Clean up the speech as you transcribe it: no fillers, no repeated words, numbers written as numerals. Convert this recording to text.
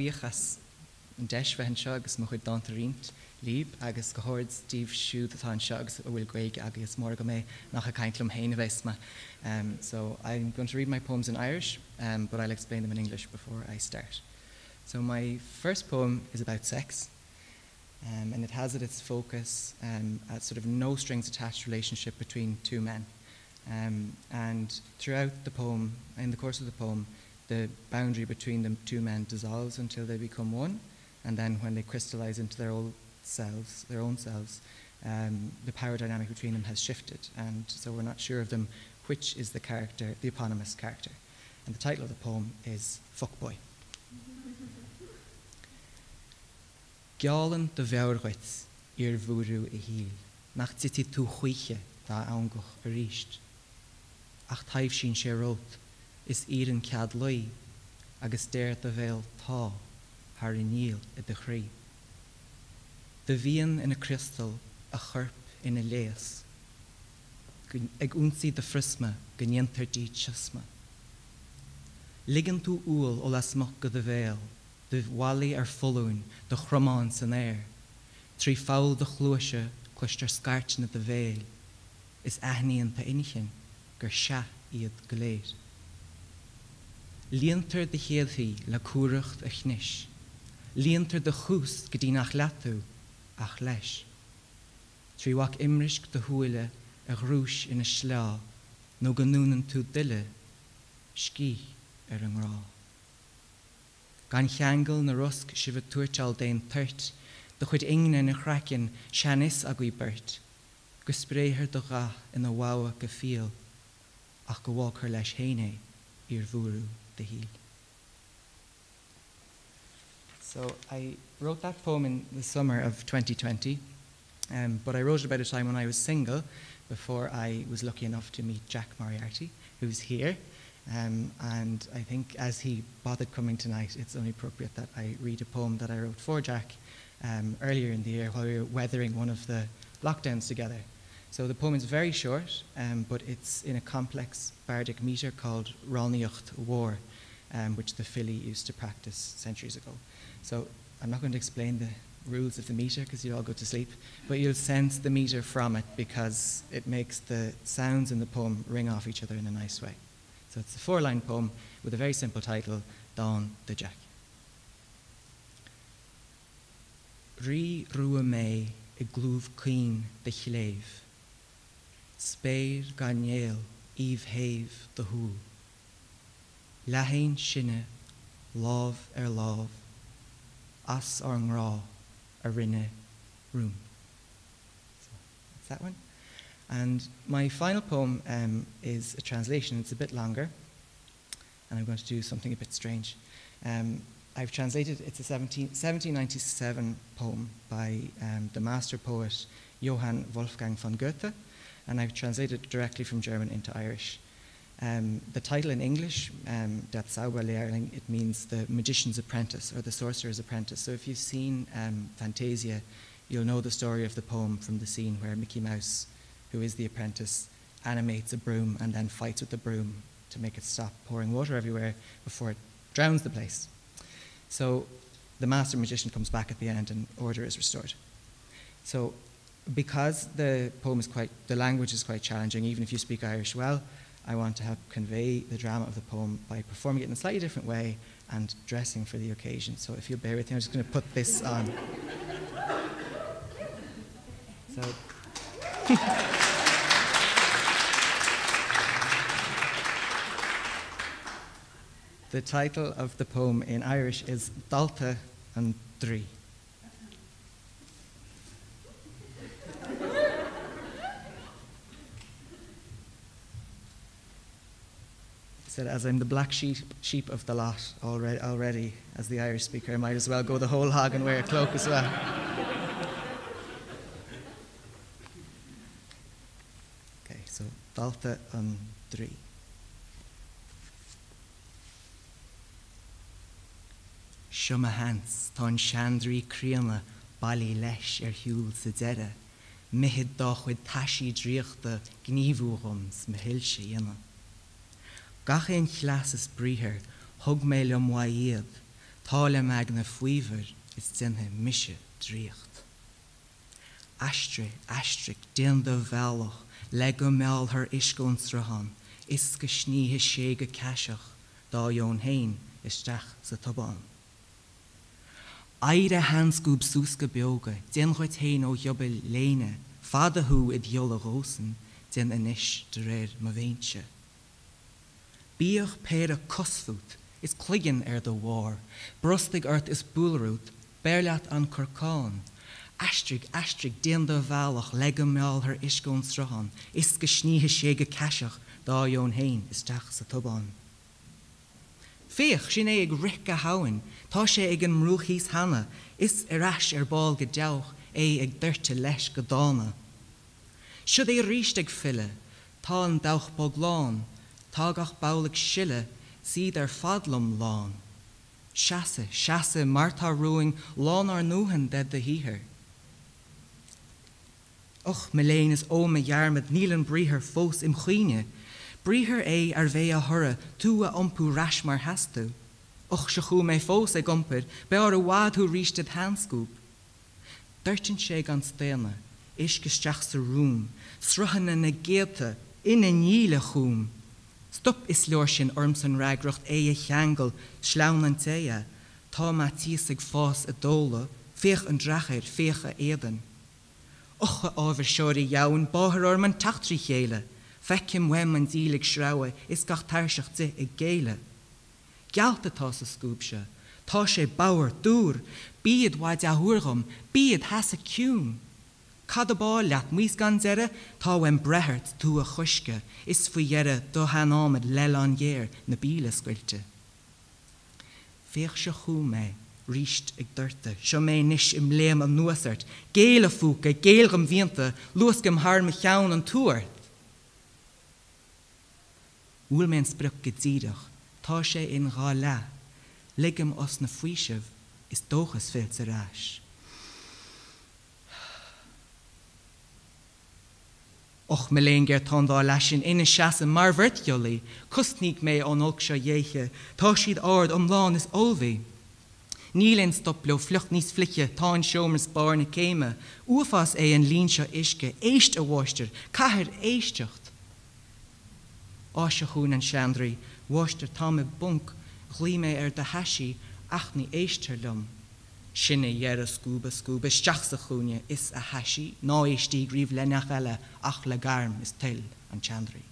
an-bhuíoch as an deis bheith anseo agus mo chuid dánta a roinnt libh agus go háirid daoibh siúd atá anseo agus a bhfuil Gaeilge agaibh is mór agam é nach ag caint liom féin a bheas mé. Um, so I'm going to read my poems in Irish, um, but I'll explain them in English before I start. So my first poem is about sex. Um, and it has at its focus um, a sort of no strings attached relationship between two men. Um, and throughout the poem, in the course of the poem, the boundary between the two men dissolves until they become one, and then when they crystallize into their old selves, their own selves, um, the power dynamic between them has shifted, and so we're not sure of them which is the character, the eponymous character. And the title of the poem is Fuckboy. Geallann do mheabhair dhuit, iar-bhuairiú a shaoil, nach dtitfidh tú choíche dá eangach arís. Ach taibhsíonn sé romhat is iarrann cead luí agus deir do bhéal 'tá' thar a níl i do chroí. Do mhian ina criostal, a chorp ina léas, ag ionsaí do phriosma go ndéantar díot siosma. Ligeann tú uaill ó lasmuigh de do bhéal. do mhalaí ar foluain, do chromáin san aer. Trí pholl do chluaise cloistear scairteanna do bhéil, is aithníonn t'inchinn gur sea iad go léir. Líontar do chéadfaí le cumhracht a chnis, líontar do chus go dtí nach leat tú ach leis. Trí bhac imrisc do shúile a dhrúis ina sleá nó go ndúnann tú d'uile scíth ar an ngrá. Gan cheangal na rosc sibh ag tuairteáil d'aon toirt, do chuid ingne ina chraiceann, seanfhios agaibh beirt, go spréifear do dhath ina bhogha go fial, ach go bhfágfar leis féin é iar-bhuairiú do shaoil. So I wrote that poem in the summer of 2020, um, but I wrote it about a time when I was single before I was lucky enough to meet Jack Moriarty, who's here. Um, and I think as he bothered coming tonight, it's only appropriate that I read a poem that I wrote for Jack um, earlier in the year while we were weathering one of the lockdowns together. So the poem is very short, um, but it's in a complex bardic meter called Ralniacht War, um, which the filly used to practice centuries ago. So I'm not going to explain the rules of the meter because you all go to sleep, but you'll sense the meter from it because it makes the sounds in the poem ring off each other in a nice way. So it's a four-line poem with a very simple title, Dawn the Jack. Rí rua mé i gclúmh caoin do chléibh, Spéir gan néal aoibh shéimh do shúl. Leathéin sinne lámh ar lámh as ár ngrá a rinne rún. So that's that one. And my final poem um, is a translation. It's a bit longer, and I'm going to do something a bit strange. Um, I've translated, it's a 17, 1797 poem by um, the master poet Johann Wolfgang von Goethe, and I've translated it directly from German into Irish. Um, the title in English, um, Der Zauberlehrling, it means the magician's apprentice or the sorcerer's apprentice. So if you've seen um, Fantasia, you'll know the story of the poem from the scene where Mickey Mouse, who is the apprentice, animates a broom and then fights with the broom to make it stop pouring water everywhere before it drowns the place. So the master magician comes back at the end and order is restored. So because the poem is quite, the language is quite challenging, even if you speak Irish well, I want to help convey the drama of the poem by performing it in a slightly different way and dressing for the occasion. So if you'll bear with me, I'm just going to put this on. So. the title of the poem in Irish is Dalta an Draoi. Said, as I'm the black sheep, sheep of the lot already, already, as the Irish speaker, I might as well go the whole hog and wear a cloak as well. okay, so Dalta an Draoi. Seo mo sheans, tá an seandraoi críonna bailí leis ar shiúl sa deireadh, mithid dá chuid taisí draíochta gníomhú dhom 's mo thoilse a dhéanamh. Gach aon chleas is briathar, thug mé liom uaidh iad. Tá le m'aigne faobhar is déanfaidh mise draíocht. Aistrigh, aistrigh, déan do bhealach le go meallfar uisce ón sruthán is go snífidh sé go caiseach dá dheoin féin isteach sa tobán. Éirigh a sheanscuab suas go beoga, déan dhuit féin ó ghiobail léine, fada thú id ghiolla dhósan, déan anois de réir mo mhéinse. Bíodh péire cos fút is cloigeann ar do bharr, brostaigh ort is buail romhat, beir leat an corcán. Aistrigh, aistrigh, déan do bhealach le go meallfar uisce ón sruthán is go snífidh sé go caiseach dá dheoin féin isteach sa tobán. Féach, sin é ag rith go habhainn, tá sé ag an mbruach thíos cheana, is ar ais ar ball go deabhadh, é ag doirteadh leis go dána. Siod é aríst ag filleadh, tá an dabhach bog lán, tá gach ball ag sileadh, 's iad ar fad lom lán. Seasaidh, seasaidh, mar tá romhainn lán ár ndóthain de do shaothar. Och, mo léan is ó mo dhearmad, níl an briathar fós im chuimhne. Briathar é arbh é a thoradh tú a iompú 'rais mar sheas tú. Och, seo chugam é fós ag iompar, b'fhearr i bhfad thú 'ríst id sheanscuab. Doirteann sé gan staonadh, uisce isteach sa rúm, sruthanna na gcéadta ina ndíle chugam. Stop, is leor sin ormsa an fhreagracht é a cheangal, sleamhain an té é. Tá m'fhaitíos ag fás i dtólamh, féach an dreach air, féach a éadan. Och, a áibhirseoirí dheamhain, b'áthar orm an teach trí chéile! Feicim uaim an díl ag sreabhadh is gach tairseach di ag géilleadh. Gealt atá sa scuab seo. Tá sé bodhar, dúr. Bí id mhaith dea-thuar dhom, bí id sheasamh ciúin! Cad ab áil leat, maos gan deireadh? Tá uaim breith ort, tú a choisceadh, is faoi dheireadh do shean-ádhmad leithleán ghéar na bíle a scoilteadh. Féach seo chugam mé, 'ríst ag doirteadh, seo mé anois im léim anuas ort, géill a phúca, géill dhom mhianta, luascaim thar mo cheann an tuar ort! Bhuail mé an sprioc go díreach, tá sé in dhá leath, ligim osna faoisimh is dóchas fillte ar ais. Och, mo léan géar, tá an dá leath sin ina seasamh mar bheirt ghiollaí, cosnaíg mé ón olc seo a dhéithe, tá siad ard, iomlán is ullmhaithe. Níl aon stop leo, fliuch níos fliche, tá an seomra is barr na céime. Uafás é an líon seo uisce, éist, a mháistir, caithfir éisteacht! Á, seo chugainn an seandraoi, mháistir, táim i bponc, ghlaoigh mé ar do thaisí ach ní éisttear liom. Sin a dheireadh, scuab a scuab isteach sa chúinne is a thaisí, ná éistíg riamh le neach eile ach le gairm is toil an tseandraoi.